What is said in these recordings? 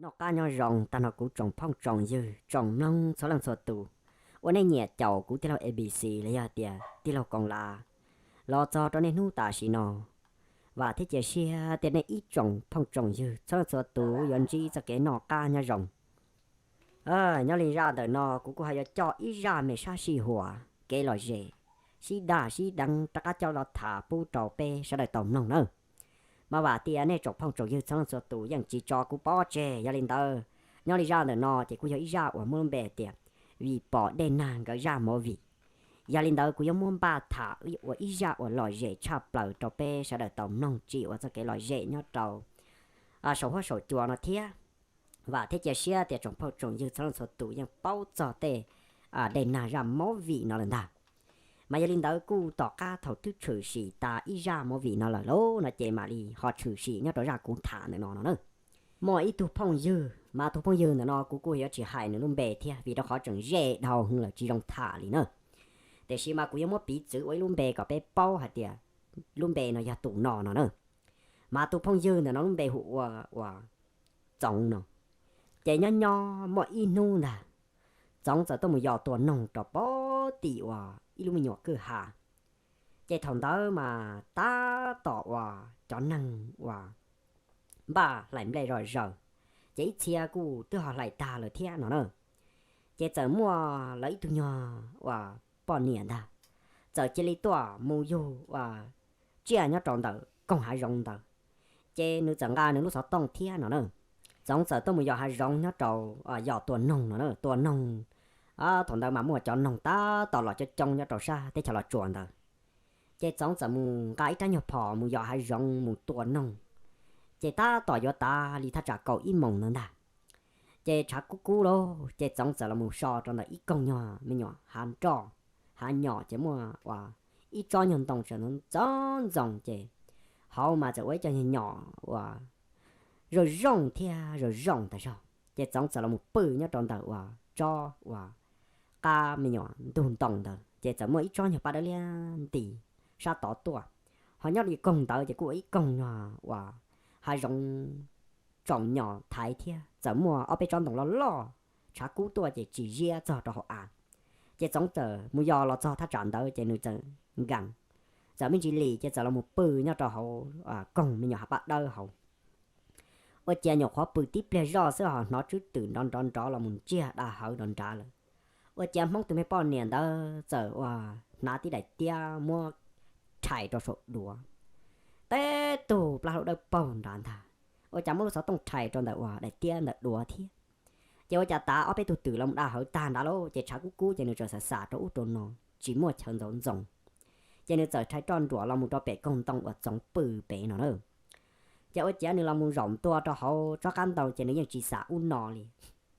Noj qab nyob zoo tag nrho kuv tsoom phooj tsoom ywg tsoom mloog txhua leej txhua tus uas nej nyiam caum kuv tij laug A B C los yog tias tij laug Koos Lav los txog rau nej hnub tam sim no. Vam thiab cia siab tias nej ib tsoom phooj tsoom ywg txhua leej txhua tus yuav ntsib txoj kev noj qab nyob zoo. Nyob li zaj ntawm no kuv kuj ho yuav coj ib zaj me sab sij huam kev lom zem sib dag sib deev rov qab coj los tham pub rau peb sawv daws tau mloog nawb. Mas vam tias nej tsoom phooj tsoom ywg txhua leej txhua tus yeej tsis tso kuv pov tseg. Yog li ntawd, nyob li zaj ntawm no ces kuj yog ib zaj uas muaj lub npe tias Vim Pom Dej Nag nkawd zaj movie. Yog li ntawd kuv yuav muab npaj tham ua ib zaj uas lom zem tshaj plaws rau peb sawv daws tau mloog tsim ua txoj kev lom zem nyob rau saum huab saum cua no thiab. Vam thiab cia siab tias tsoom phooj tsoom ywg txhua leej txhua tus yeej paub txog tej Dej Nag zaj movie no lawm ntag. Mas yog li ntawd kuj tom qab thaum twb tshwm sim tas ib zaj movie no lawm lauj no ces mam li ho tshwm sim nyob rau zaj kuv tham ntawm no no na. Muaj ib tug phooj ywg, mas tus phooj ywg ntawm no kuv kuj yuav tsis hais nws lub npe thiab vim rau qhov tseem ze dhau heev lawm tsis zoo tham li na. Tiam sis mas kuv yuav muab piv txwv ua ib lub npe kom peb paub hais tias lub npe no yog tus no no na. Mas tus phooj ywg ntawm no lub npe hu ua, ua Txoov no. Ces nyob nyob muaj ib hnub ntag, Txoov txawm tuaj mus yos tua noog rau pem tim uas ib lub me nyuam kwj ha. Ces thaum ntawd mas tab tom uas cov neeg uas npaj hlais nplej zom zaws, ces ib txhia kuj twb ho hlais tag lawm thiab no na. Ces txawm muaj lawv ib tug nyuag uas poj niam ntag, txawm cia li tuaj mus yug uas tsiaj nyob rau ntawm koog hav zoov ntawd. Ces nws txawm nqa nws lub xov tooj thiab no na. Txoov txawm tuaj mus yos hav zoov nyob rau, yos tua noog no na, tua noog. Thaum ntawd mas muaj cov noog tab tom los coob coob nyob rau sab teb chaws Los Tsuas ntawd. Ces Txoov txawm mus nqa ib rab nyuag phom mus yos hav zoov mus tua noog. Ces tab tom yuav tav li thaj tsam kaum ib moos ntawd ntag. Ces tshav kub kub lauj, ces Txoov txawm los mus so rau ntawm ib koog nyuag me nyuam hav nroj, hav nyom ces muaj uas ib tsob nyuag ntoo tseem ntxoov ntxoo ces hauv mas txawm ua ib co nyuag nyom uas zoo zoo thiab zoo zoo tas zog. Ces Txoov txawm los mus pw nyob rau ntawm uas tsob uas qab me nyuam ntug ntoo ntawd ces txawm muaj ib tsob nyuag paj dawb liab nti sab tod tuaj. Ho nyob li koog ntawd ces kuj ua ib koog nyuag uas hav zoov tsaus nyos thaiv thiab txawm muaj ob peb tsob ntoo loj loj, tshav kub tuaj ces tsis ziab txog rau hauv av. Ces Txoov txawm mus yos los txog thaj tsam ntawd ces nws txawm nkees, txawm me ntsis lim ces txawm los mus pw nyob rau hauv koog me nyuam hav paj dawb hauv. Ua ciav nyuam qhuav pw tib pliag zoj xwb ho hnov tswb twm nrov nrov nrov los mus ntsiag da hawv nrov nrad lawm. Ua ciav Hmoob tus me poj niam ntawd txawm uas hnav tib daim tiab muab rhais rau saum duav, teb tug plab hlub dawb paug nrad ntag. Ua cas muab lub xov tooj rhais rau ntawm uas daim tiab ntawm duav thiab. Ces ua cas tav ob peb tug twm los mus da hawv tag nrad lauj, ces tshav kub kub ces nws txawm xav xav rau ub rau no, tsis muaj chaw ntxoov ntxoo. Ces nws txawm rhais roj nruam los mus rau pem koog ntoo uas Txoov pw pem no na. Ces ua ciav nws los mus zaum ntua rau hauv tsob qab ntoo ces nws yeej tsis xam ub no li.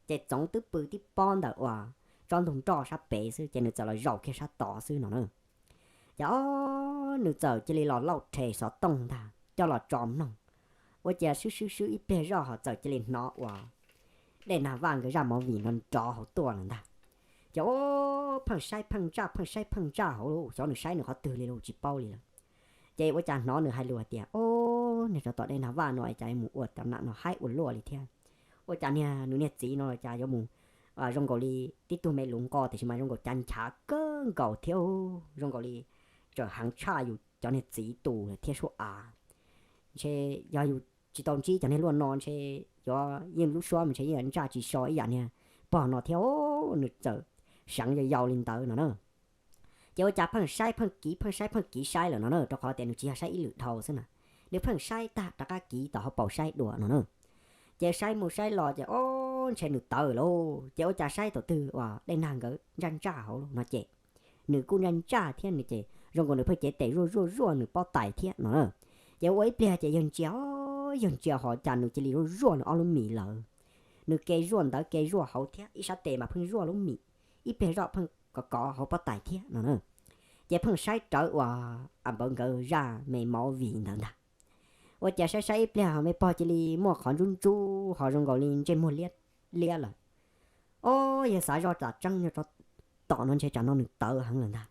Ces Txoov twb pw tib pob ntawm uas tsob ntug nroj sab pem xwb ces nws txawm los zaum kiag sab tod xwb no na. Ces o, nws txawm cia li los lauj rhe xov tooj ntag coj los tso mloog. Ua ciav swb swb swb ib pliag zoj ho txawm cia li hnov uas Dej Nag Vaj nkawd zaj movie no nrov hauv tuaj lawm ntag. Ces o, pheej saib pheej ntsaj pheej saib pheej ntsaj hauv lauj, xyov nws saib nws qhov twg li lauj tsis paub li lawm. Ces ua cas hnov nws hais lus hais tias, o, niag tsov tom Dej Nag Vaj no cas mus ua cov nam no haib ua luaj li thiab. Ua cas niag nws niag txiv no cas yuav mus zoo nkaus li tib tug me luv nqo tiam sis mas zoo nkaus cas nchav kawg nkaus thiab, zoo nkaus li tseem heev tshaj yus cov niag txiv tus lawm thiab sub av. Ntshe yog yus tsis tau ntsib cov niag luaj no ntshe yuav yeej lub suab mas ntshe yeej ntsaj tsis so ib yam niag pog no thiab, nws txawm seev yau yau li ntawd no na. Ces ua cas pheej saib pheej kiv pheej saib pheej kiv saib lawm no na, rau qhov tias nws tsis yog saib ib lwm dhau xwb na, nws pheej saib tag rov qab kiv tom hauv paus saib dua no na. Ces saib mus saib los ces o, ntshe nws tawv lauj, ces ua cas saib thaum twg uas Dej Nag nkawd ntsaj ntsaj hauv lauj no ces nws kuj ntsaj ntsaj thiab nws ces zoo nkaus nws pheej cev tes zuaj zuaj zuaj nws pob tais thiab no na. Ces ua ib pliag ces yawg ntsia, yawg ntsia ho cas nws cia li zuaj zuaj nws ob lub mis lawm. Nws ke zuaj ntawd ke zuaj hauv thiab ib sab tes mas pheej zuaj lub mis, ib pliag zoj pheej kov kov hauv pob tais thiab no na. Ces pheej saib rawv uas a npawv nkawd zaj me movie ntawd ntag. Ua cas saib saib ib pliag me pog cia li muaj qhov ntsub ntsub ho zoo nkaus li ntsej muag liab liab lawm. O, yawg xav zoj tsam tseeb yog tsov tom no ntshe tsam no nws tawv heev lawm ntag.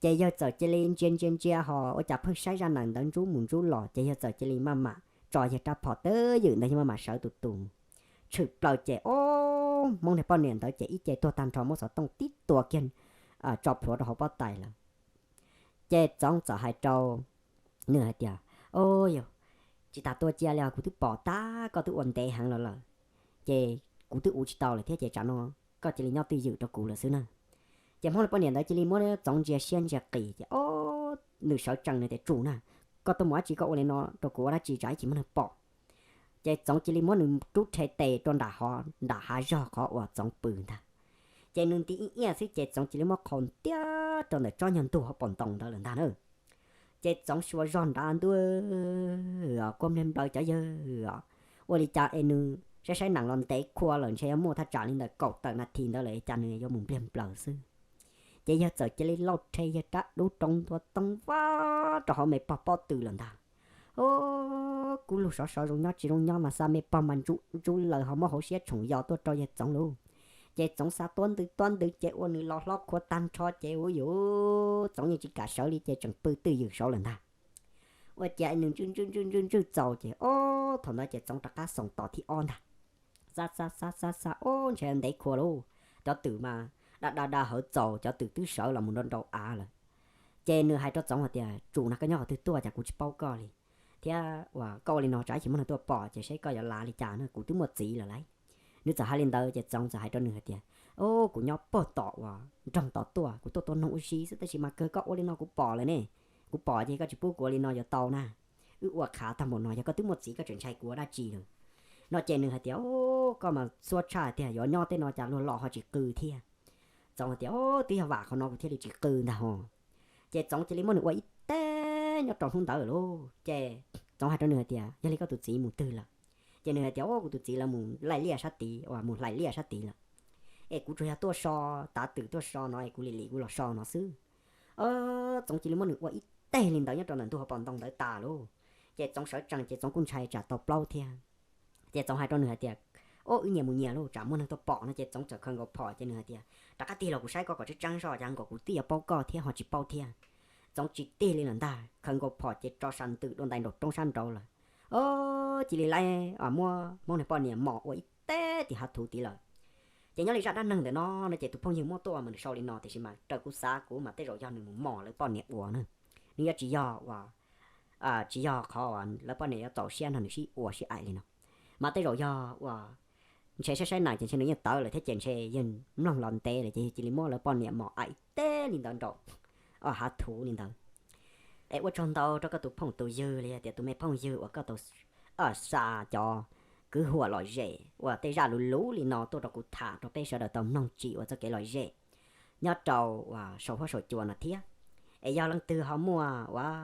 Ces yawg txawm cia li ntsia ntsia ntsia ho ua cas pheej saib zaj nees ntawd ntsub mus ntsub los ces yawg txawm cia li maj mam tso yawg rab phom twj ywm ntawd yawg maj mam sawv tus tus. tshwm plaws ces ob Hmoob niag poj niam ntawd ces ib ce tuag tag nrho, muab xov tooj tib tua kiag tso plhuav rau hauv pob tais lawm. Ces Txoov txawm hais rau nws hais tias, Au yau, tsis tas tua cia li os, kuv twb pom tag koj twb ua ntev heev los lawm, ces kuv twb ua tsis tau lawm thiab ces tsam no koj cia li nyob twj ywm rau kuv lawm xwb na. Ces Hmoob niag poj niam ntawd cia li muab Txoov ntsia siab ntsia qis ces ob nws sawv tsees nws tias, Tsum na, koj tuaj mus dab tsi, koj ua li no rau kuv ua dab tsi, tsam ib chim muab neeg pom. Ces Txoov cia li muab nws rub rhe tes rau nram hav zog qhov uas Txoov pw ntag. Ces nws nti ib iaj xwb ces Txoov cia li muab qhau ntiab rau ntawm tsob nyuag ntug hauv paus ntoo ntawd lawm ntag na. Ces Txoov xuas zog nrad ntua, kua npliag nplaws cov yawg os, ua li cas es nws saib saib nees los ntev khua lawm, ntshe yuav muaj thaj tsam li ntawm kaum tawm nas this ntawd lawm es cas nws yuav mus npliag nplaws xwb. Ces yawg txawm cia li lauj rhe yawg rab dub roob ntua toob vab rau hauv me pog pob tw lawm ntag. Au, kub lug sov sov zoo nyob tsis zoo nyob mas xa me pog mas ntsuj ntsuj laws ho muab hauv siab tshoom yos tuaj rau yawg Txoov lauj. Ces Txoov xa tuab ntws tuab ntws ces ua nws los hlob qhuav tag nrho ces ua yuav Txoov yeej tsis kam sawv li ces tseem pw twj ywm saud lawm ntag. Ua cas nws ntswj ntswj ntswj ntswj ntswj txaus ces ob thaum ntawd ces Txoov rov qab xoom tos thib ob ntag. Xa xa xa xa xa, ob ntshe ntev khua lauj, cov twm mas da da da hawv txaus, cov twm twb sawv los mus nrau nrau av lawm. Ces nws hais rau Txoov hais tias, Tsum na, koj nyob qhov twg tuaj cas kuv tsis paub koj li, thiab uas koj ua li no tsam ib chim muaj neeg tuaj pom ces seb koj yuav lav li cas na, kuv twb muaj txiv lawm lauj. Nws txawm hais li ntawd ces Txoov txawm hais rau nws hais tias, Au, kuv nyob puag tom uas nroog tod tuaj, kuv tuaj tua noog ua si xwb tab sis mas kawg koj ua li no kuv pom lawm ne, kuv pom ces koj tsis pub kuv ua li no yuav tau na. Wb ua qhav tag npaum no, yog koj twb muaj txiv koj tseem ntshai kuv ua dab tsi lawm? No ces nws hais tias, Au, koj mas txhua tshaj tiag, yuav nyob tej no cas luag los ho tsis qw thiab. Txoov hais tias, Au, twb yog vam qhov no kuv thiaj li tsis qw ntag ho. Ces Txoov cia li muab nws ua ib teg nyob rau hnub ntawd lauj. Ces Txoov hais rau nws hais tias, Yog li koj tus txiv mus twg lawm? Ces nws hais tias, Au, kuv tus txiv lawv mus laij liaj sab tid, uas mus hlais liaj sab tid lawm, es kuv tsuas yog tuaj so, tav twm tuaj so no es kuv lim lim kuv los so no xwb. Txoov cia li muab nws ua ib teg li ntawd nyob rau ntawm ntug hauv paus ntoo ntawd tas lauj. Ces Txoov sawv tsees ces Txoov kuj ntshai tsam tau plaub thiab. Ces Txoov hais rau nws hais tias, Au, wb nyias mus nyias lauj, tsam muaj neeg tuaj pom no. Ces Txoov txawm khaws nkaus phom ces nws hais tias, Rov qab tig los kuv saib koj kom tseeb tseeb zoj, cas nkaus kuv twb yuav paub koj thiab ho tsis paub thiab. Txoov tsis tig li lawm ntag, khaws nkaus phom ces tso sa ntws dua ntais nraum roob sab nraud lawm. Au, cia li laib muab Hmoob niag poj niam mos ua ib teg tim hav thuv tid lawm. Ces nyob li zaj dab neeg ntawm no no ces tus phooj ywg muab tuaj mas nws sau li no, tiam sis mas raws kuv xav kuv mas tej zaum yog nws mus mos lawv poj niam ua na. Nws yuav tsis yog uas, tsis yog qhov lawv poj niam yuav txaus siab nrog nws sib ua sib aim li no, mas tej zaum yog uas ntshe saib saib nas ces ntshe nws yeej tawv lawm thiab ces ntshe yawg mloog los ntev lawm ces yawg cia li muab lawv poj niam mos aim teg li ntawd nraum hav thuv li ntawd. Es ua tsaug ntau rau koj tus phooj tus ywg los yog tias tus me phooj ywg uas koj tau xa cov kwv huam lom zem uas tej zaj luv luv li no tuaj rau kuv tham rau peb sawv daws tau mloog tsim ua txoj kev lom zem nyob rau uas saum huab saum cua no thiab. Es yog leej twg ho muaj uas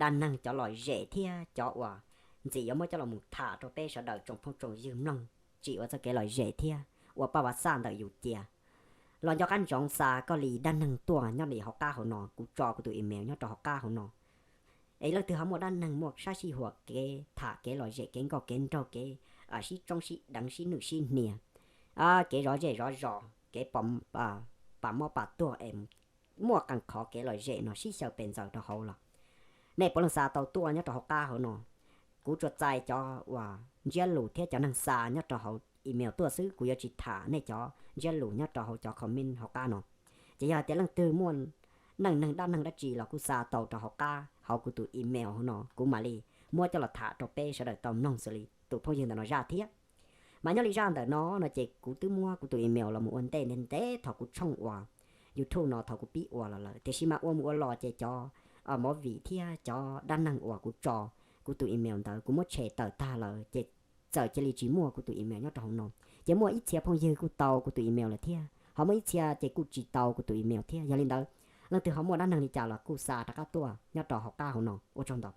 dab neeg cov lom zem thiab cov uas ntxim yuav muab coj los mus tham rau peb sawv daws tsoom phooj tsoom ywg mloog tsim ua txoj kev lom zem thiab ua paj vav xaj ntawm yus cia, los nco qab ntsoov xa koj li dab neeg tuaj nyob li hauv qab hauv no, kuv tso kuv tus email nyob rau hauv qab hauv no. Es leej twg ho muaj dab neeg muaj sab sij huam kev tham kev lom zem kev nkauj kev nraug kev sib tsoob sib deev sib nwj sib hnia, kev zov zej zov zos kev pam mob pam tuag es muaj qee qhov kev lom zem no sib xyaw pes ntxaws rau hauv los nej puav leej xa tau tuaj nyob rau hauv qab hauv no. Kuv tsuas txais cov uas ntsiab lus thiab cov neeg xa nyob rau hauv email tuaj xwb, kuv yuav tsis tham nej cov ntsiab lus nyob rau hauv cov comment hauv qab no. Ces yog tias leej twg muaj neej neeg dab neeg dab tsi los kuj xa tau rau hauv qab hauv kuv tus email hauv no, kuv mam li muab coj los tham rau peb sawv daws tau mloog xws li tus phooj ywg ntawm no zaj thiab. Mas nyob li zaj ntawm no no ces kuv twb muab kuv tus email los mus ua ntej ntev ntev thaum kuv tshooj uas YouTube no thaum kuv pib ua los lawm, tiam sis mas ua mus ua los ces cov movie thiab cov dab neeg uas kuv tso kuv tus email ntawd kuv muab tshem tawm tag lawm ces txawm cia li tsis muaj kuv tus email nyob rau hauv no. Ces muaj ib txhia phooj ywg kuj tau kuv tus email lawm thiab, ho muaj ib txhia ces kuj tsis tau kuv tus email thiab. Yog li ntawd, leej twg ho muaj dab neeg li cas los kuj xa rov qab tuaj nyob rau hauv qab hauv no. Ua tsaug ntau.